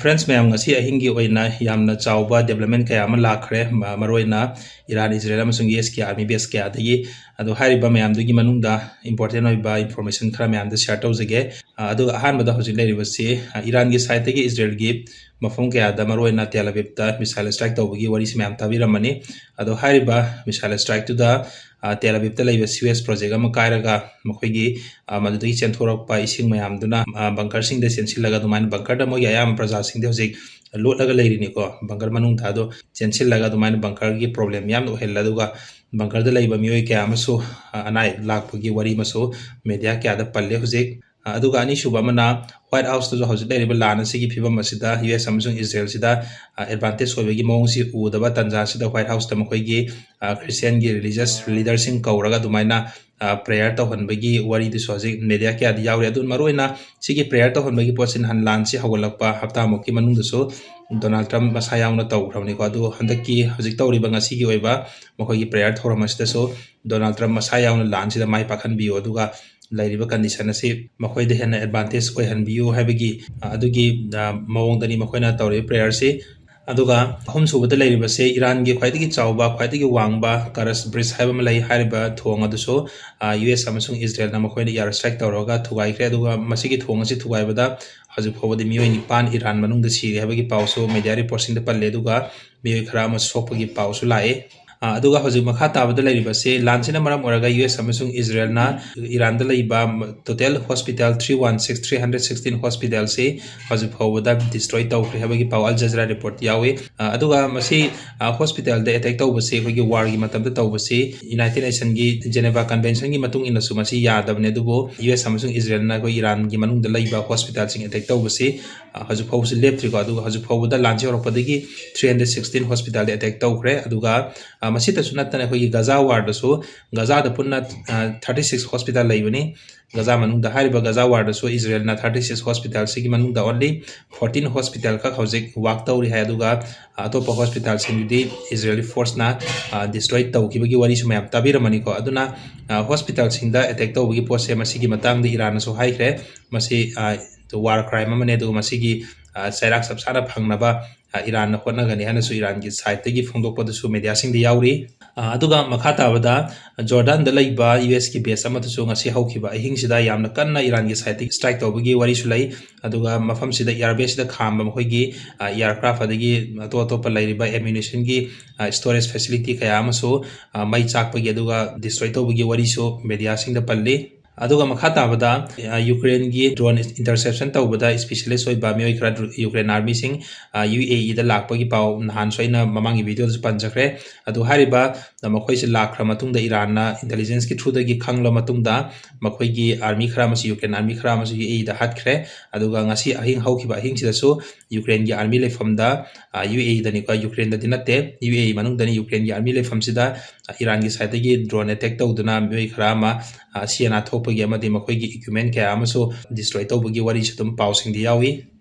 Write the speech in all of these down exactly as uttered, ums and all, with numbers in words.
Friends ꯃꯌꯥꯝ, ꯉꯁꯤ ꯑꯍꯤꯡꯒꯤ ꯑꯣꯏꯅ ꯌꯥꯝꯅ ꯆꯥꯎꯕ development ꯀꯌꯥ ꯑꯃ ꯂꯥꯛꯈ꯭ꯔꯦ, ꯃ-, ꯃꯔꯨꯑꯣꯏꯅ ꯏꯔꯥꯟ, ꯏꯖꯔꯦꯜ ꯑꯃꯁꯨꯡ ꯌꯨ ꯑꯦꯁꯀꯤ army base ꯀꯌꯥꯗꯒꯤ꯫ ꯑꯗꯣ ꯍꯥꯏꯔꯤꯕ ꯃꯌꯥꯝꯗꯨꯒꯤ ꯃꯅꯨꯡꯗ important ꯑꯣꯏꯕ information ꯈꯔ ꯃꯌꯥꯝꯗ share ꯇꯧꯖꯒꯦ꯫ ꯑ, ꯑꯗꯨꯒ ꯑꯍꯥꯟꯕꯗ ꯍꯧꯖꯤꯛ ꯂꯩꯔꯤꯕꯁꯤ, ꯑ, ꯏꯔꯥꯟꯒꯤ sideꯇꯒꯤ ꯏꯖꯔꯦꯜꯒꯤ ꯃꯐꯝ ꯀꯌꯥꯗ, ꯃꯔꯨꯑꯣꯏꯅ ꯇꯦꯜ ꯑꯕꯤꯕꯇ missile strike ꯇꯧꯕꯒꯤ ꯋꯥꯔꯤꯁꯤ ꯃꯌꯥꯝ ꯇꯥꯕꯤꯔꯝꯃꯅꯤ꯫ ꯑꯗꯣ ꯍꯥꯏꯔꯤꯕ missile strikeꯇꯨꯗ, ꯑ, ꯇꯦꯜ ꯑꯕꯤꯕꯇ ꯂꯩꯕ sewage project ꯑꯃ ꯀꯥꯏꯔꯒ ꯃꯈꯣꯏꯒꯤ, ꯑ, ꯃꯗꯨꯗꯒꯤ ꯆꯦꯟꯊꯣꯔꯛꯄ ꯏꯁꯤꯡ ꯃꯌꯥꯝꯗꯨꯅ, ꯑ, bunkerꯁꯤꯡꯗ ꯆꯦꯟꯁꯤꯜꯂꯒ, ꯑꯗꯨꯃꯥꯏꯅ bunkerꯗ ꯃꯣꯏꯒꯤ ꯑꯌꯥꯝꯕ ꯄ꯭ꯔꯖꯥꯁꯤꯡꯗꯤ ꯍꯧꯖꯤꯛ ꯂꯣꯠꯂꯒ ꯂꯩꯔꯤꯅꯤꯀꯣ, bunker ꯃꯅꯨꯡꯗ꯫ ꯑꯗꯣ ꯆꯦꯟꯁꯤꯜꯂꯒ ꯑꯗꯨꯃꯥꯏꯅ bunkerꯒꯤ problem ꯌꯥꯝꯅ ꯑꯣꯏꯍꯜꯂꯦ꯫ ꯑꯗꯨꯒ bunkerꯗ ꯂꯩꯕ ꯃꯤꯑꯣꯏ ꯀꯌꯥ ꯑꯃꯁꯨ, ꯑ, ꯑꯅꯥ ꯑꯌꯦꯛ ꯂꯥꯛꯄꯒꯤ ꯋꯥꯔꯤ ꯑꯃꯁꯨ media ꯀꯌꯥꯗ ꯄꯜꯂꯦ ꯍꯧꯖꯤꯛ꯫ ꯑ, ꯑꯗꯨꯒ ꯑꯅꯤꯁꯨꯕ ꯑꯃꯅ, White Houseꯇꯁꯨ ꯍꯧꯖꯤꯛ ꯂꯩꯔꯤꯕ ꯂꯥꯟ ꯑꯁꯤꯒꯤ ꯐꯤꯕꯝ ꯑꯁꯤꯗ ꯌꯨ ꯑꯦꯁ ꯑꯃꯁꯨꯡ ꯏꯖꯔꯦꯜꯁꯤꯗ, ꯑ, advantage ꯑꯣꯏꯕꯒꯤ ꯃꯑꯣꯡꯁꯤ ꯎꯗꯕ ꯇꯥꯟꯖꯥꯁꯤꯗ White Houseꯇ ꯃꯈꯣꯏꯒꯤ, ꯑ, Christianꯒꯤ religious leaderꯁꯤꯡ ꯀꯧꯔꯒ ꯑꯗꯨꯃꯥꯏꯅ, ꯑ, prayer ꯇꯧꯍꯟꯕꯒꯤ ꯋꯥꯔꯤꯗꯨꯁꯨ ꯍꯧꯖꯤꯛ media ꯀꯌꯥꯗ ꯌꯥꯎꯔꯤ꯫ ꯑꯗꯨ ꯃꯔꯨꯑꯣꯏꯅ ꯁꯤꯒꯤ prayer ꯇꯧꯍꯟꯕꯒꯤ ꯄꯣꯠꯁꯤ ꯅꯍꯥꯟ ꯂꯥꯟꯁꯤ ꯍꯧꯒꯠꯂꯛꯄ ꯍꯞꯇꯥꯃꯨꯛꯀꯤ ꯃꯅꯨꯡꯗꯁꯨ ꯗꯣꯅꯥꯜꯗ ꯇ꯭ꯔꯝꯞ ꯃꯁꯥ ꯌꯥꯎꯅ ꯇꯧꯈ꯭ꯔꯕꯅꯤꯀꯣ꯫ ꯑꯗꯨ ꯍꯟꯗꯛꯀꯤ ꯍꯧꯖꯤꯛ ꯇꯧꯔꯤꯕ ꯉꯁꯤꯒꯤ ꯑꯣꯏꯕ ꯃꯈꯣꯏꯒꯤ prayer ꯊꯧꯔꯝ ꯑꯁꯤꯗꯁꯨ ꯗꯣꯅꯥꯜꯗ ꯇ꯭ꯔꯝꯞ ꯃꯁꯥ ꯌꯥꯎꯅ ꯂꯥꯟꯁꯤꯗ ꯃꯥꯏ ꯄꯥꯛꯍꯟꯕꯤꯌꯨ, ꯑꯗꯨꯒ ꯂꯩꯔꯤꯕ condition ꯑꯁꯤ ꯃꯈꯣꯏꯗ ꯍꯦꯟꯅ advantage ꯑꯣꯏꯍꯟꯕꯤꯌꯨ ꯍꯥꯏꯕꯒꯤ, ꯑ, ꯑꯗꯨꯒꯤ, ꯑ, ꯃꯑꯣꯡꯗꯅꯤ ꯃꯈꯣꯏꯅ ꯇꯧꯔꯤꯕ prayerꯁꯤ꯫ ꯑꯗꯨꯒ ꯑꯍꯨꯝꯁꯨꯕꯗ ꯂꯩꯔꯤꯕꯁꯦ ꯏꯔꯥꯟꯒꯤ ꯈ꯭ꯋꯥꯏꯗꯒꯤ ꯆꯥꯎꯕ, ꯈ꯭ꯋꯥꯏꯗꯒꯤ ꯋꯥꯡꯕ Karach Bridge ꯍꯥꯏꯕ ꯑꯃ ꯂꯩ꯫ ꯍꯥꯏꯔꯤꯕ ꯊꯣꯡ ꯑꯗꯨꯁꯨ, ꯑ, ꯌꯨ ꯑꯦꯁ ꯑꯃꯁꯨꯡ ꯏꯖꯔꯦꯜꯅ ꯃꯈꯣꯏꯅ air strike ꯇꯧꯔꯒ ꯊꯨꯒꯥꯏꯈ꯭ꯔꯦ꯫ ꯑꯗꯨꯒ ꯃꯁꯤꯒꯤ ꯊꯣꯡ ꯑꯁꯤ ꯊꯨꯒꯥꯏꯕꯗ ꯍꯧꯖꯤꯛ ꯐꯥꯎꯕꯗꯤ ꯃꯤꯑꯣꯏ ꯅꯤꯄꯥꯟ ꯏꯔꯥꯟ ꯃꯅꯨꯡꯗ ꯁꯤꯔꯦ ꯍꯥꯏꯕꯒꯤ ꯄꯥꯎꯁꯨ media reportꯁꯤꯡꯗ ꯄꯜꯂꯦ꯫ ꯑꯗꯨꯒ ꯃꯤꯑꯣꯏ ꯈꯔ ꯑꯃ ꯁꯣꯛꯄꯒꯤ ꯄꯥꯎꯁꯨ ꯂꯥꯛꯑꯦ꯫ ꯑ, ꯑꯗꯨꯒ ꯍꯧꯖꯤꯛ ꯃꯈꯥ ꯇꯥꯕꯗ ꯂꯩꯔꯤꯕꯁꯤ ꯂꯥꯟꯁꯤꯅ ꯃꯔꯝ ꯑꯣꯏꯔꯒ ꯌꯨ ꯑꯦꯁ ꯑꯃꯁꯨꯡ ꯏꯖꯔꯦꯜꯅ ꯏꯔꯥꯟꯗ ꯂꯩꯕ total hospital three one six, three hundred sixteen hospitalꯁꯤ ꯍꯧꯖꯤꯛ ꯐꯥꯎꯕꯗ destroy ꯇꯧꯈ꯭ꯔꯦ ꯍꯥꯏꯕꯒꯤ ꯄꯥꯎ Al Jazeera report ꯌꯥꯎꯏ꯫ ꯑ, ꯑꯗꯨꯒ ꯃꯁꯤ, ꯑ, hospitalꯗ attack ꯇꯧꯕꯁꯤ ꯑꯩꯈꯣꯏꯒꯤ warꯒꯤ ꯃꯇꯝꯗ ꯇꯧꯕꯁꯤ United Nationꯒꯤ Geneva Conventionꯒꯤ ꯃꯇꯨꯡ ꯏꯟꯅꯁꯨ ꯃꯁꯤ ꯌꯥꯗꯕꯅꯤ꯫ ꯑꯗꯨꯕꯨ ꯌꯨ ꯑꯦꯁ ꯑꯃꯁꯨꯡ ꯏꯖꯔꯦꯜꯅ ꯑꯩꯈꯣꯏ ꯏꯔꯥꯟꯒꯤ ꯃꯅꯨꯡꯗ ꯂꯩꯕ hospitalꯁꯤꯡ attack ꯇꯧꯕꯁꯤ, ꯑ, ꯍꯧꯖꯤꯛ ꯐꯥꯎꯕꯁꯨ ꯂꯦꯞꯇ꯭ꯔꯤꯀꯣ꯫ ꯑꯗꯨꯒ ꯍꯧꯖꯤꯛ ꯐꯥꯎꯕꯗ ꯂꯥꯟꯁꯤ ꯍꯧꯔꯛꯄꯗꯒꯤ three hundred sixteen hospitalꯗ attack ꯇꯧꯈ꯭ꯔꯦ꯫ ꯑꯗꯨꯒ, ꯑ, ꯃꯁꯤꯇꯁꯨ ꯅꯠꯇꯅ ꯑꯩꯈꯣꯏꯒꯤ ꯒꯖꯥ warꯗꯁꯨ, ꯒꯖꯥꯗ ꯄꯨꯟꯅ, ꯑ, thirty six hospital ꯂꯩꯕꯅꯤ꯫ ꯒꯖꯥ ꯃꯅꯨꯡꯗ, ꯍꯥꯏꯔꯤꯕ ꯒꯖꯥ warꯗꯁꯨ ꯏꯖꯔꯦꯜꯅ thirty six hospitalꯁꯤꯒꯤ ꯃꯅꯨꯡꯗ only fourteen hospital ꯈꯛ ꯍꯧꯖꯤꯛ work ꯇꯧꯔꯤ ꯍꯥꯏ꯫ ꯑꯗꯨꯒ, ꯑ, ꯑꯇꯣꯞꯄ hospitalꯁꯤꯡꯗꯨꯗꯤ ꯏꯖꯔꯦꯜꯒꯤ forceꯅ, ꯑ, destroy ꯇꯧꯈꯤꯕꯒꯤ ꯋꯥꯔꯤꯁꯨ ꯃꯌꯥꯝ ꯇꯥꯕꯤꯔꯝꯃꯅꯤꯀꯣ꯫ ꯑꯗꯨꯅ, ꯑ, hospitalꯁꯤꯡꯗ attack ꯇꯧꯕꯒꯤ ꯄꯣꯠꯁꯦ ꯃꯁꯤꯒꯤ ꯃꯇꯥꯡꯗ ꯏꯔꯥꯟꯅꯁꯨ ꯍꯥꯏꯈ꯭ꯔꯦ, ꯃꯁꯤ, ꯑ, war crime ꯑꯃꯅꯤ꯫ ꯑꯗꯨꯒ ꯃꯁꯤꯒꯤ ꯑ, ꯆꯩꯔꯥꯛ ꯆꯞ ꯆꯥꯅ ꯐꯪꯅꯕ, ꯑ, ꯏꯔꯥꯟꯅ ꯍꯣꯠꯅꯒꯅꯤ ꯍꯥꯏꯅꯁꯨ ꯏꯔꯥꯟꯒꯤ ꯁꯥꯏꯠꯇꯒꯤ ꯐꯣꯡꯗꯣꯛꯄꯗꯁꯨ ꯃꯦꯗꯤꯌꯥꯁꯤꯡꯗ ꯌꯥꯎꯔꯤ꯫ ꯑ, ꯑꯗꯨꯒ ꯃꯈꯥ ꯇꯥꯕꯗ ꯖꯣꯔꯗꯥꯟꯗ ꯂꯩꯕ ꯌꯨ ꯑꯦꯁꯀꯤ ꯕꯦꯁ ꯑꯃꯗꯁꯨ ꯉꯁꯤ ꯍꯧꯈꯤꯕ ꯑꯍꯤꯡꯁꯤꯗ ꯌꯥꯝꯅ ꯀꯟꯅ ꯏꯔꯥꯟꯒꯤ ꯁꯥꯏꯠꯇꯒꯤ ꯁ꯭ꯇ꯭ꯔꯥꯏꯛ ꯇꯧꯕꯒꯤ ꯋꯥꯔꯤꯁꯨ ꯂꯩ꯫ ꯑꯗꯨꯒ ꯃꯐꯝꯁꯤꯗ ꯏꯌꯥꯔꯕꯦꯁꯁꯤꯗ ꯈꯥꯝꯕ ꯃꯈꯣꯏꯒꯤ, ꯑ, ꯑꯦꯌꯥꯔꯀ꯭ꯔꯥꯐ ꯑꯗꯒꯤ ꯑꯇꯣꯞ ꯑꯇꯣꯞꯄ ꯂꯩꯔꯤꯕ ꯑꯦꯃ꯭ꯌꯨꯅꯤꯁꯟꯒꯤ, ꯑ, ꯁ꯭ꯇꯣꯔꯦꯖ ꯐꯦꯁꯤꯂꯤꯇꯤ ꯀꯌꯥ ꯑꯃꯁꯨ, ꯑ, ꯃꯩ ꯆꯥꯛꯄꯒꯤ ꯑꯗꯨꯒ ꯗꯤꯁꯇ꯭ꯔꯣꯏ ꯇꯧꯕꯒꯤ ꯋꯥꯔꯤꯁꯨ ꯃꯦꯗꯤꯌꯥꯁꯤꯡꯗ ꯄꯜꯂꯤ꯫ ꯑꯗꯨꯒ ꯃꯈꯥ ꯇꯥꯕꯗ, ꯑ, ꯌꯨꯀ꯭ꯔꯦꯟꯒꯤ ꯗ꯭ꯔꯣꯟ ꯏꯟꯇꯔꯁꯦꯞꯁꯟ ꯇꯧꯕꯗ ꯏꯁꯄꯤꯁꯦꯂꯤꯁ ꯑꯣꯏꯕ ꯃꯤꯑꯣꯏ ꯈꯔ ꯗ꯭ꯔꯣ-, ꯌꯨꯀ꯭ꯔꯦꯟ ꯑꯥꯔꯃꯤꯁꯤꯡ, ꯑ, ꯌꯨ ꯑꯦ ꯏꯗ ꯂꯥꯛꯄꯒꯤ ꯄꯥꯎ ꯅꯍꯥꯟꯁꯨ ꯑꯩꯅ ꯃꯃꯥꯡꯒꯤ ꯚꯤꯗꯤꯑꯣꯗꯁꯨ ꯄꯟꯖꯈ꯭ꯔꯦ꯫ ꯑꯗꯨ ꯍꯥꯏꯔꯤꯕ, ꯑ, ꯃꯈꯣꯏꯁꯦ ꯂꯥꯛꯈ꯭ꯔ ꯃꯇꯨꯡꯗ ꯏꯔꯥꯟꯅ ꯏꯟꯇꯦꯂꯤꯖꯦꯟꯁꯀꯤ ꯊ꯭ꯔꯨꯗꯒꯤ ꯈꯪꯂ ꯃꯇꯨꯡꯗ ꯃꯈꯣꯏꯒꯤ ꯑꯥꯔꯃꯤ ꯈꯔ ꯑꯃꯁꯨ, ꯌꯨꯀ꯭ꯔꯦꯟ ꯑꯥꯔꯃꯤ ꯈꯔ ꯑꯃꯁꯨ ꯌꯨ ꯑꯦ ꯏꯗ ꯍꯥꯠꯈ꯭ꯔꯦ꯫ ꯑꯗꯨꯒ ꯉꯁꯤ ꯑꯍꯤꯡ ꯍꯧꯈꯤꯕ ꯑꯍꯤꯡꯁꯤꯗꯁꯨ ꯌꯨꯀ꯭ꯔꯦꯟꯒꯤ ꯑꯥꯔꯃꯤ ꯂꯩꯐꯝꯗ, ꯑ, ꯌꯨ ꯑꯦ ꯏꯗꯅꯤꯀꯣ, ꯌꯨꯀ꯭ꯔꯦꯟꯗꯗꯤ ꯅꯠꯇꯦ, ꯌꯨ ꯑꯦ ꯏ ꯃꯅꯨꯡꯗꯅꯤ, ꯌꯨꯀ꯭ꯔꯦꯟꯒꯤ ꯑꯥꯔꯃꯤ ꯂꯩꯐꯝꯁꯤꯗ, ꯑ, ꯏꯔꯥꯟꯒꯤ ꯁꯥꯏꯠꯇꯒꯤ ꯗ꯭ꯔꯣꯟ ꯑꯦꯇꯦꯛ ꯇꯧꯗꯨꯅ ꯃꯤꯑꯣꯏ ꯈꯔ ꯑꯃ, ꯑ, ꯁꯤ ꯑꯅꯥ ꯊꯣꯛꯄꯒꯤ ꯑꯃꯗꯤ ꯃꯈꯣꯏꯒꯤ ꯏꯀ꯭ꯋꯤꯞꯃꯦꯟ ꯀꯌꯥ ꯑꯃꯁꯨ ꯗꯤꯁꯇ꯭ꯔꯣꯏ ꯇꯧꯕꯒꯤ ꯋꯥꯔꯤꯁꯨ ꯑꯗꯨꯝ ꯄꯥꯎꯁꯤꯡꯗꯤ ꯌꯥꯎꯏ꯫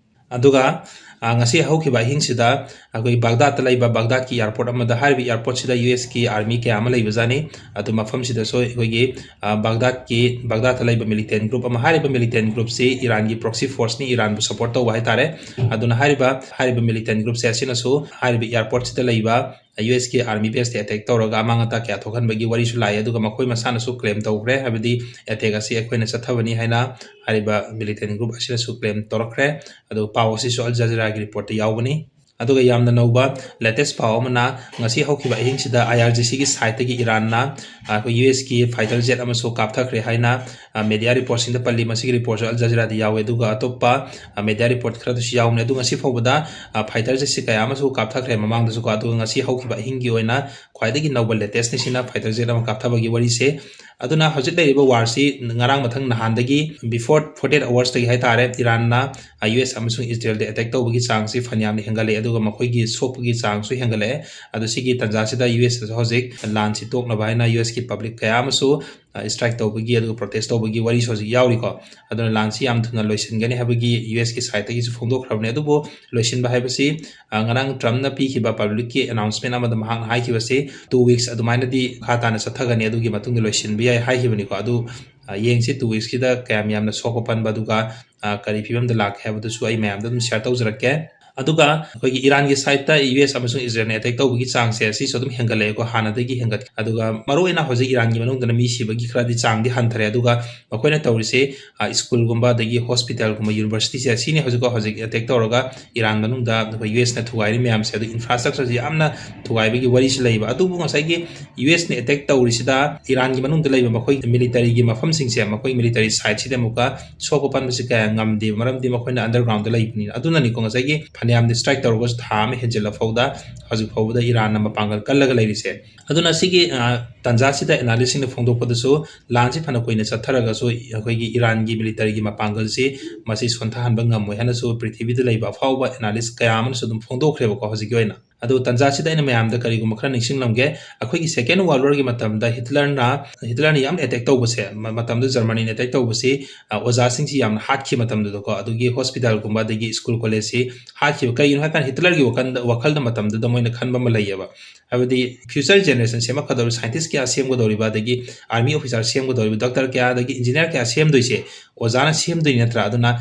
ꯑꯗꯨꯒ, ꯑ, ꯉꯁꯤ ꯍꯧꯈꯤꯕ ꯑꯍꯤꯡꯁꯤꯗ ꯑꯩꯈꯣꯏ ꯕꯒꯗꯥꯗꯇ ꯂꯩꯕ ꯕꯒꯗꯥꯗꯀꯤ ꯑꯦꯌꯥꯔꯄꯣꯔꯠ ꯑꯃꯗ, ꯍꯥꯏꯔꯤꯕ ꯑꯦꯌꯥꯔꯄꯣꯔꯠꯁꯤꯗ ꯌꯨ ꯑꯦꯁꯀꯤ ꯑꯥꯔꯃꯤ ꯀꯌꯥ ꯑꯃ ꯂꯩꯕꯖꯥꯠꯅꯤ꯫ ꯑꯗꯨ ꯃꯐꯝꯁꯤꯗꯁꯨ ꯑꯩꯈꯣꯏꯒꯤ, ꯑ, ꯕꯒꯗꯥꯗꯀꯤ, ꯕꯒꯗꯥꯗꯇ ꯂꯩꯕ ꯃꯤꯂꯤꯇꯦꯟ ꯒ꯭ꯔꯨꯞ ꯑꯃ, ꯍꯥꯏꯔꯤꯕ ꯃꯤꯂꯤꯇꯦꯟ ꯒ꯭ꯔꯨꯞꯁꯤ ꯏꯔꯥꯟꯒꯤ ꯄ꯭ꯔꯣꯛꯁꯤ ꯐꯣꯔꯁꯅꯤ, ꯏꯔꯥꯟꯕꯨ ꯁꯄꯣꯔꯠ ꯇꯧꯕ ꯍꯥꯏꯇꯥꯔꯦ꯫ ꯑꯗꯨꯅ ꯍꯥꯏꯔꯤꯕ, ꯍꯥꯏꯔꯤꯕ ꯃꯤꯂꯤꯇꯦꯟ ꯒ꯭ꯔꯨꯞꯁꯦ ꯑꯁꯤꯅꯁꯨ ꯍꯥꯏꯔꯤꯕ ꯑꯦꯌꯥꯔꯄꯣꯔꯠꯁꯤꯗ ꯂꯩꯕ ꯌꯨ ꯑꯦꯁꯀꯤ ꯑꯥꯔꯃꯤ ꯕꯦꯁꯇ ꯑꯦꯇꯦꯛ ꯇꯧꯔꯒ ꯑꯃꯥꯡ ꯑꯇꯥ ꯀꯌꯥ ꯊꯣꯛꯍꯟꯕꯒꯤ ꯋꯥꯔꯤꯁꯨ ꯂꯥꯛꯑꯦ꯫ ꯑꯗꯨꯒ ꯃꯈꯣꯏ ꯃꯁꯥꯅꯁꯨ ꯀ꯭ꯂꯦꯝ ꯇꯧꯈ꯭ꯔꯦ, ꯍꯥꯏꯕꯗꯤ ꯑꯦꯇꯦꯛ ꯑꯁꯤ ꯑꯩꯈꯣꯏꯅ ꯆꯠꯊꯕꯅꯤ ꯍꯥꯏꯅ ꯍꯥꯏꯔꯤꯕ ꯃꯤꯂꯤꯇꯦꯟ ꯒ꯭ꯔꯨꯞ ꯑꯁꯤꯅꯁꯨ ꯀ꯭ꯂꯦꯝ ꯇꯧꯔꯛꯈ꯭ꯔꯦ꯫ ꯑꯗꯨ ꯄꯥꯎ ꯑꯁꯤꯁꯨ ꯑꯜ ꯖꯖꯤꯔꯥꯒꯤ ꯔꯤꯄꯣꯔꯠꯇ ꯌꯥꯎꯕꯅꯤ꯫ ꯑꯗꯨꯒ ꯌꯥꯝꯅ ꯅꯧꯕ ꯂꯦꯇꯦꯁ ꯄꯥꯎ ꯑꯃꯅ, ꯉꯁꯤ ꯍꯧꯈꯤꯕ ꯑꯍꯤꯡꯁꯤꯗ ꯑꯥꯏ ꯑꯥꯔ ꯖꯤ ꯁꯤꯒꯤ ꯁꯥꯏꯠꯇꯒꯤ ꯏꯔꯥꯟꯅ, ꯑ, ꯑꯩꯈꯣꯏ ꯌꯨ ꯑꯦꯁꯀꯤ ꯐꯥꯏꯇꯔ ꯖꯦꯠ ꯑꯃꯁꯨ ꯀꯥꯞꯊꯈ꯭ꯔꯦ ꯍꯥꯏꯅ, ꯑ, ꯃꯦꯗꯤꯌꯥ ꯔꯤꯄꯣꯔꯠꯁꯤꯡꯗ ꯄꯜꯂꯤ꯫ ꯃꯁꯤꯒꯤ ꯔꯤꯄꯣꯔꯠꯁꯨ ꯑꯜ ꯖꯖꯤꯔꯥꯗ ꯌꯥꯎꯋꯦ, ꯑꯗꯨꯒ ꯑꯇꯣꯞꯄ, ꯑ, ꯃꯦꯗꯤꯌꯥ ꯔꯤꯄꯣꯔꯠ ꯈꯔꯗꯁꯨ ꯌꯥꯎꯕꯅꯦ꯫ ꯑꯗꯨ ꯉꯁꯤ ꯐꯥꯎꯕꯗ, ꯑ, ꯐꯥꯏꯇꯔ ꯖꯦꯠꯁꯤ ꯀꯌꯥ ꯑꯃꯁꯨ ꯀꯥꯞꯊꯈ꯭ꯔꯦ ꯃꯃꯥꯡꯗꯁꯨꯀꯣ꯫ ꯑꯗꯨꯒ ꯉꯁꯤ ꯍꯧꯈꯤꯕ ꯑꯍꯤꯡꯒꯤ ꯑꯣꯏꯅ ꯈ꯭ꯋꯥꯏꯗꯒꯤ ꯅꯧꯕ ꯂꯦꯇꯦꯁꯅꯤ ꯁꯤꯅ, ꯐꯥꯏꯇꯔ ꯖꯦꯠ ꯑꯃ ꯀꯥꯞꯊꯕꯒꯤ ꯋꯥꯔꯤꯁꯦ꯫ ꯑꯗꯨꯅ ꯍꯧꯖꯤꯛ ꯂꯩꯔꯤꯕ ꯋꯥꯔꯁꯤ ꯉꯔꯥꯡ ꯃꯊꯪ ꯅꯍꯥꯟꯗꯒꯤ, before forty eight hours ꯇꯒꯤ ꯍꯥꯏꯇꯥꯔꯦ, ꯏꯔꯥꯟꯅ, ꯑ, ꯌꯨ ꯑꯦꯁ ꯑꯃꯁꯨꯡ ꯏꯖꯔꯦꯜꯗ ꯑꯦꯇꯦꯛ ꯇꯧꯕꯒꯤ ꯆꯥꯡꯁꯤ ꯐꯅꯌꯥꯝꯅ ꯍꯦꯟꯒꯠꯂꯛꯑꯦ, ꯑꯗꯨꯒ ꯃꯈꯣꯏꯒꯤ ꯁꯣꯛꯄꯒꯤ ꯆꯥꯡꯁꯨ ꯍꯦꯟꯒꯠꯂꯛꯑꯦ꯫ ꯑꯗꯨ ꯁꯤꯒꯤ ꯇꯥꯟꯖꯥꯁꯤꯗ ꯌꯨ ꯑꯦꯁꯇꯁꯨ ꯍꯧꯖꯤꯛ ꯂꯥꯟꯁꯤ ꯇꯣꯛꯅꯕ ꯍꯥꯏꯅ ꯌꯨ ꯑꯦꯁꯀꯤ ꯄꯕ꯭ꯂꯤꯛ ꯀꯌꯥ ꯑꯃꯁꯨ, ꯑ, ꯁ꯭ꯇ꯭ꯔꯥꯏꯛ ꯇꯧꯕꯒꯤ ꯑꯗꯨꯒ ꯄ꯭ꯔꯣꯇꯦꯁ ꯇꯧꯕꯒꯤ ꯋꯥꯔꯤꯁꯨ ꯍꯧꯖꯤꯛ ꯌꯥꯎꯔꯤꯀꯣ꯫ ꯑꯗꯨꯅ ꯂꯥꯟꯁꯤ ꯌꯥꯝ ꯊꯨꯅ ꯂꯣꯏꯁꯤꯟꯒꯅꯤ ꯍꯥꯏꯕꯒꯤ ꯌꯨ ꯑꯦꯁꯀꯤ ꯁꯥꯏꯠꯇꯒꯤꯁꯨ ꯐꯣꯡꯗꯣꯛꯈ꯭ꯔꯕꯅꯤ꯫ ꯑꯗꯨꯕꯨ ꯂꯣꯏꯁꯤꯟꯕ ꯍꯥꯏꯕꯁꯤ, ꯑ, ꯉꯔꯥꯡ ꯇ꯭ꯔꯝꯞꯅ ꯄꯤꯈꯤꯕ ꯄꯕ꯭ꯂꯤꯛꯀꯤ ꯑꯦꯅꯥꯎꯟꯁꯃꯦꯟ ꯑꯃꯗ ꯃꯍꯥꯛꯅ ꯍꯥꯏꯈꯤꯕꯁꯤ two weeks ꯑꯗꯨꯃꯥꯏꯅꯗꯤ ꯃꯈꯥ ꯇꯥꯅ ꯆꯠꯊꯒꯅꯤ, ꯑꯗꯨꯒꯤ ꯃꯇꯨꯡꯗ ꯂꯣꯏꯁꯤꯟꯕ ꯌꯥꯏ ꯍꯥꯏꯈꯤꯕꯅꯤꯀꯣ꯫ ꯑꯗꯨ ꯑ, ꯌꯦꯡꯁꯤ two weeks ꯀꯤꯗ ꯀꯌꯥꯝ ꯌꯥꯝꯅ ꯁꯣꯛꯄ ꯄꯟꯕ, ꯑꯗꯨꯒ, ꯑ, ꯀꯔꯤ ꯐꯤꯕꯝꯗ ꯂꯥꯛꯀꯦ ꯍꯥꯏꯕꯗꯨꯁꯨ ꯑꯩ ꯃꯌꯥꯝꯗ ꯑꯗꯨꯝ share ꯇꯧꯖꯔꯛꯀꯦ꯫ ꯑꯗꯨꯒ ꯑꯩꯈꯣꯏꯒꯤ ꯏꯔꯥꯟꯒꯤ side ꯇ U S ꯑꯃꯁꯨꯡ ꯏꯖꯔꯦꯜꯅ attack ꯇꯧꯕꯒꯤ ꯆꯥꯡꯁꯦ ꯁꯤꯁꯨ ꯑꯗꯨꯝ ꯍꯦꯟꯒꯠꯂꯛꯑꯦꯀꯣ, ꯍꯥꯟꯅꯗꯒꯤ ꯍꯦꯟꯒꯠ-, ꯑꯗꯨꯒ ꯃꯔꯨꯑꯣꯏꯅ ꯍꯧꯖꯤꯛ ꯏꯔꯥꯟꯒꯤ ꯃꯅꯨꯡꯗꯅ ꯃꯤ ꯁꯤꯕꯒꯤ ꯈꯔꯗꯤ ꯆꯥꯡꯗꯤ ꯍꯟꯊꯔꯦ꯫ ꯑꯗꯨꯒ ꯃꯈꯣꯏꯅ ꯇꯧꯔꯤꯁꯦ, ꯑ, school ꯒꯨꯝꯕ ꯑꯗꯒꯤ hospital ꯒꯨꯝꯕ, university ꯁꯦ ꯁꯤꯅꯤ ꯍꯧꯖꯤꯛ, ꯍꯧꯖꯤꯛ attack ꯇꯧꯔꯒ ꯏꯔꯥꯟ ꯃꯅꯨꯡꯗ ꯑꯩꯈꯣꯏ U S ꯅ ꯊꯨꯒꯥꯏꯔꯤ ꯃꯌꯥꯝꯁꯦ, ꯑꯗꯨ infrastructure ꯁꯦ ꯌꯥꯝꯅ ꯊꯨꯒꯥꯏꯕꯒꯤ ꯋꯥꯔꯤꯁꯨ ꯂꯩꯕ꯫ ꯑꯗꯨꯕꯨ ꯉꯁꯥꯏꯒꯤ U S ꯅ attack ꯇꯧꯔꯤꯁꯤꯗ ꯏꯔꯥꯟꯒꯤ ꯃꯅꯨꯡꯗ ꯂꯩꯕ ꯃꯈꯣꯏ military ꯒꯤ ꯃꯐꯝꯁꯤꯡꯁꯦ, ꯃꯈꯣꯏ military site ꯁꯤꯗ ꯑꯃꯨꯛꯀ ꯁꯣꯛꯄ ꯄꯟꯕꯁꯤ ꯀꯌꯥ ꯉꯝꯗꯦ, ꯃꯔꯝꯗꯤ ꯃꯈꯣꯏꯅ underground ꯗ ꯂꯩꯕꯅꯤꯅ꯫ ꯑꯗꯨꯅꯅꯤꯀꯣ ꯉꯁꯥꯏꯒꯤ ꯐꯅꯌꯥꯝꯗꯤ strike ꯇꯧꯔꯒꯁꯨ ꯊꯥ ꯑꯃ ꯍꯦꯟꯖꯤꯜꯂ ꯐꯥꯎꯗ ꯍꯧꯖꯤꯛ ꯐꯥꯎꯕꯗ ꯏꯔꯥꯟꯅ ꯃꯄꯥꯡꯒꯜ ꯀꯜꯂꯒ ꯂꯩꯔꯤꯁꯦ꯫ ꯑꯗꯨꯅ ꯁꯤꯒꯤ, ꯑ, ꯇꯥꯟꯖꯥꯁꯤꯗ analyst ꯁꯤꯡꯅ ꯐꯣꯡꯗꯣꯛꯄꯗꯁꯨ ꯂꯥꯟꯁꯤ ꯐꯅ ꯀꯨꯏꯅ ꯆꯠꯊꯔꯒꯁꯨ ꯑꯩꯈꯣꯏꯒꯤ ꯏꯔꯥꯟꯒꯤ military ꯒꯤ ꯃꯄꯥꯡꯒꯜꯁꯤ ꯃꯁꯤ ꯁꯣꯟꯊꯍꯟꯕ ꯉꯝꯃꯣꯏ ꯍꯥꯏꯅꯁꯨ ꯄ꯭ꯔꯤꯊꯤꯕꯤꯗ ꯂꯩꯕ ꯑꯐꯥꯎꯕ analyst ꯀꯌꯥ ꯑꯃꯅꯁꯨ ꯑꯗꯨꯝ ꯐꯣꯡꯗꯣꯛꯈ꯭ꯔꯦꯕꯀꯣ ꯍꯧꯖꯤꯛꯀꯤ ꯑꯣꯏꯅ꯫ ꯑꯗꯣ ꯇꯥꯟꯖꯥꯁꯤꯗ ꯑꯩꯅ ꯃꯌꯥꯝꯗ ꯀꯔꯤꯒꯨꯝꯕ ꯈꯔ ꯅꯤꯡꯁꯤꯡꯂꯝꯒꯦ꯫ ꯑꯩꯈꯣꯏꯒꯤ Second World War ꯒꯤ ꯃꯇꯝꯗ ꯍꯤꯠꯂꯔꯅ, ꯍꯤꯠꯂꯔꯅ ꯌꯥꯝ attack ꯇꯧꯕꯁꯦ, ꯃ-, ꯃꯇꯝꯗꯨ ꯖꯔꯃꯅꯤꯅ attack ꯇꯧꯕꯁꯤ, ꯑ, ꯑꯣꯖꯥꯁꯤꯡꯁꯤ ꯌꯥꯝꯅ ꯍꯥꯠꯈꯤꯕ ꯃꯇꯝꯗꯨꯗꯀꯣ, ꯑꯗꯨꯒꯤ hospital ꯒꯨꯝꯕ ꯑꯗꯒꯤ school college ꯁꯤ ꯍꯥꯠꯈꯤꯕ꯫ ꯀꯩꯒꯤꯅꯣ ꯍꯥꯏ ꯀꯥꯟꯗ ꯍꯤꯠꯂꯔꯒꯤ ꯋꯥꯈꯜꯗ, ꯋꯥꯈꯜꯗ ꯃꯇꯝꯗꯨꯗ ꯃꯣꯏꯅ ꯈꯟꯕ ꯑꯃ ꯂꯩꯌꯦꯕ꯫ ꯍꯥꯏꯕꯗꯤ future generation ꯁꯦꯝꯃꯛꯀꯗꯧꯔꯤꯕ scientist ꯀꯌꯥ ꯁꯦꯝꯒꯗꯧꯔꯤꯕ, ꯑꯗꯒꯤ army officer ꯁꯦꯝꯒꯗꯧꯔꯤꯕ, doctor ꯀꯌꯥ, ꯑꯗꯒꯤ engineer ꯀꯌꯥ ꯁꯦꯝꯗꯣꯏꯁꯦ ꯑꯣꯖꯥꯅ ꯁꯦꯝꯗꯣꯏꯅꯤ ꯅꯠꯇ꯭ꯔꯥ? ꯑꯗꯨꯅ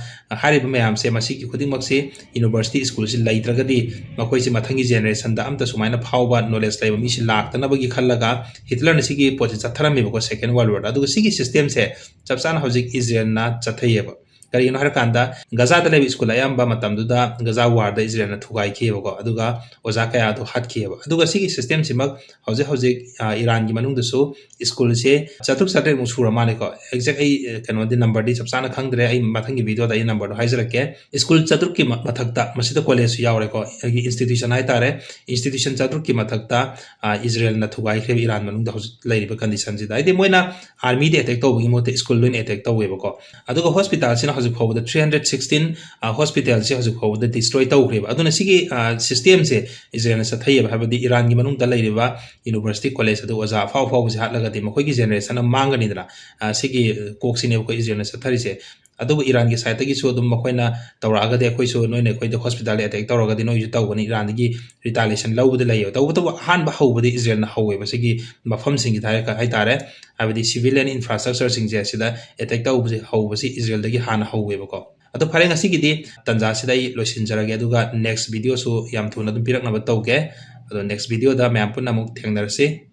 ꯍꯥꯏꯔꯤꯕ ꯃꯌꯥꯝꯁꯦ, ꯃꯁꯤꯒꯤ ꯈꯨꯗꯤꯡꯃꯛꯁꯤ university school ꯁꯤ ꯂꯩꯇ꯭ꯔꯒꯗꯤ ꯃꯈꯣꯏꯁꯤ ꯃꯊꯪꯒꯤ generation ꯗ ꯑꯝꯇ ꯁꯨꯃꯥꯏꯅ ꯐꯥꯎꯕ knowledge ꯂꯩꯕ ꯃꯤꯁꯤ ꯂꯥꯛꯇꯅꯕꯒꯤ ꯈꯜꯂꯒ ꯍꯤꯠꯂꯔꯅ ꯁꯤꯒꯤ ꯄꯣꯠꯁꯤ ꯆꯠꯊꯔꯝꯃꯦꯕꯀꯣ, Second World War ꯗ꯫ ꯑꯗꯨꯒ ꯁꯤꯒꯤ system ꯁꯦ ꯆꯞ ꯆꯥꯅ ꯍꯧꯖꯤꯛ ꯏꯖꯔꯦꯜꯅ ꯆꯠꯊꯩꯌꯦꯕ꯫ ꯀꯔꯤꯒꯤꯅꯣ ꯍꯥꯏꯔꯀꯥꯟꯗ ꯒꯖꯥꯗ ꯂꯩꯕ school ꯑꯌꯥꯝꯕ ꯃꯇꯝꯗꯨꯗ ꯒꯖꯥ war ꯗ ꯏꯖꯔꯦꯜꯅ ꯊꯨꯒꯥꯏꯈꯤꯑꯕꯀꯣ, ꯑꯗꯨꯒ ꯑꯣꯖꯥ ꯀꯌꯥ ꯑꯗꯨ ꯍꯥꯠꯈꯤꯑꯕ꯫ ꯑꯗꯨꯒ ꯁꯤꯒꯤ system ꯁꯤꯃꯛ ꯍꯧꯖꯤꯛ ꯍꯧꯖꯤꯛ, ꯑ, ꯏꯔꯥꯟꯒꯤ ꯃꯅꯨꯡꯗꯁꯨ school ꯁꯦ ꯆꯥꯇ꯭ꯔꯨꯛ ꯆꯥꯇ꯭ꯔꯦꯠꯃꯨꯛ ꯁꯨꯔ ꯃꯥꯜꯂꯦꯀꯣ꯫ Exact ꯑꯩ, ꯑ, ꯀꯩꯅꯣꯗꯤ number ꯗꯤ ꯆꯞ ꯆꯥꯅ ꯈꯪꯗ꯭ꯔꯦ, ꯑꯩ ꯃꯊꯪꯒꯤ video ꯗ ꯑꯩ number ꯗꯣ ꯍꯥꯏꯖꯔꯛꯀꯦ꯫ School ꯆꯥꯇ꯭ꯔꯨꯛꯀꯤ ꯃ-, ꯃꯊꯛꯇ, ꯃꯁꯤꯗ college ꯁꯨ ꯌꯥꯎꯔꯦꯀꯣ, ꯑꯩꯒꯤ institution ꯍꯥꯏꯇꯥꯔꯦ, institution ꯆꯥꯇ꯭ꯔꯨꯛꯀꯤ ꯃꯊꯛꯇ, ꯑ, ꯏꯖꯔꯦꯜꯅ ꯊꯨꯒꯥꯏꯈ꯭ꯔꯦꯕ ꯏꯔꯥꯟ ꯃꯅꯨꯡꯗ ꯍꯧꯖꯤꯛ ꯂꯩꯔꯤꯕ condition ꯁꯤꯗ꯫ ꯍꯥꯏꯗꯤ ꯃꯣꯏꯅ army ꯗ attack ꯇꯧꯕꯒꯤ ꯃꯍꯨꯠꯇ school ꯂꯣꯏꯅ attack ꯇꯧꯋꯦꯕꯀꯣ꯫ ꯑꯗꯨꯒ hospital ꯁꯤꯅ ꯍꯧꯖꯤꯛ ꯐꯥꯎꯕꯗ three hundred sixteen, ꯑ, hospital ꯁꯦ ꯍꯧꯖꯤꯛ ꯐꯥꯎꯕꯗ destroy ꯇꯧꯈ꯭ꯔꯦꯕ꯫ ꯑꯗꯨꯅ ꯁꯤꯒꯤ, ꯑ, system ꯁꯦ ꯏꯖꯔꯦꯜꯅ ꯆꯠꯊꯩꯌꯦꯕ, ꯍꯥꯏꯕꯗꯤ ꯏꯔꯥꯟꯒꯤ ꯃꯅꯨꯡꯗ ꯂꯩꯔꯤꯕ university, college ꯑꯗꯨ ꯑꯣꯖꯥ ꯑꯐꯥꯎ ꯑꯐꯥꯎꯕꯁꯦ ꯍꯥꯠꯂꯒꯗꯤ ꯃꯈꯣꯏꯒꯤ generation ꯑꯃ ꯃꯥꯡꯒꯅꯤꯗꯅ, ꯑ, ꯁꯤꯒꯤ ꯀꯣꯛꯁꯤꯅꯦꯕ ꯑꯩꯈꯣꯏ ꯏꯖꯔꯦꯜꯅ ꯆꯠꯊꯔꯤꯁꯦ꯫ ꯑꯗꯨꯕꯨ ꯏꯔꯥꯟꯒꯤ ꯁꯥꯏꯠꯇꯒꯤꯁꯨ ꯑꯗꯨꯝ ꯃꯈꯣꯏꯅ ꯇꯧꯔꯛꯑꯒꯗꯤ ꯑꯩꯈꯣꯏꯁꯨ, ꯅꯣꯏꯅ ꯑꯩꯈꯣꯏꯗ ꯍꯣꯁꯄꯤꯇꯥꯜꯗ ꯑꯦꯇꯦꯛ ꯇꯧꯔꯒꯗꯤ ꯅꯣꯏꯁꯨ ꯇꯧꯒꯅꯤ, ꯏꯔꯥꯟꯗꯒꯤ ꯔꯤꯇꯥꯂꯤꯌꯦꯁꯟ ꯂꯧꯕꯗꯤ ꯂꯩꯌꯦꯕ꯫ ꯇꯧꯕꯇꯕꯨ ꯑꯍꯥꯟꯕ ꯍꯧꯕꯗꯤ ꯏꯖꯔꯦꯜꯅ ꯍꯧꯋꯦꯕ ꯁꯤꯒꯤ ꯃꯐꯝꯁꯤꯡꯁꯤꯗ ꯍꯥꯏꯔꯒ ꯍꯥꯏꯇꯥꯔꯦ, ꯍꯥꯏꯕꯗꯤ ꯁꯤꯚꯤꯂꯤꯌꯟ ꯏꯟꯐ꯭ꯔꯥꯁ꯭ꯇ꯭ꯔꯛꯆꯔꯁꯤꯡꯁꯦ ꯁꯤꯗ ꯑꯦꯇꯦꯛ ꯇꯧꯕꯁꯦ, ꯍꯧꯕꯁꯤ ꯏꯖꯔꯦꯜꯗꯒꯤ ꯍꯥꯟꯅ ꯍꯧꯋꯦꯕꯀꯣ꯫ ꯑꯗꯣ ꯐꯔꯦ, ꯉꯁꯤꯒꯤꯗꯤ ꯇꯟꯖꯥꯁꯤꯗ ꯑꯩ ꯂꯣꯏꯁꯤꯟꯖꯔꯒꯦ, ꯑꯗꯨꯒ ꯅꯦꯛꯁ ꯚꯤꯗꯤꯑꯣꯁꯨ ꯌꯥꯝ ꯊꯨꯅ ꯑꯗꯨꯝ ꯄꯤꯔꯛꯅꯕ ꯇꯧꯒꯦ꯫ ꯑꯗꯣ ꯅꯦꯛꯁ ꯚꯤꯗꯤꯑꯣꯗ ꯃꯌꯥꯝ ꯄꯨꯟꯅ ꯑꯃꯨꯛ ꯊꯦꯡꯅꯔꯁꯤ꯫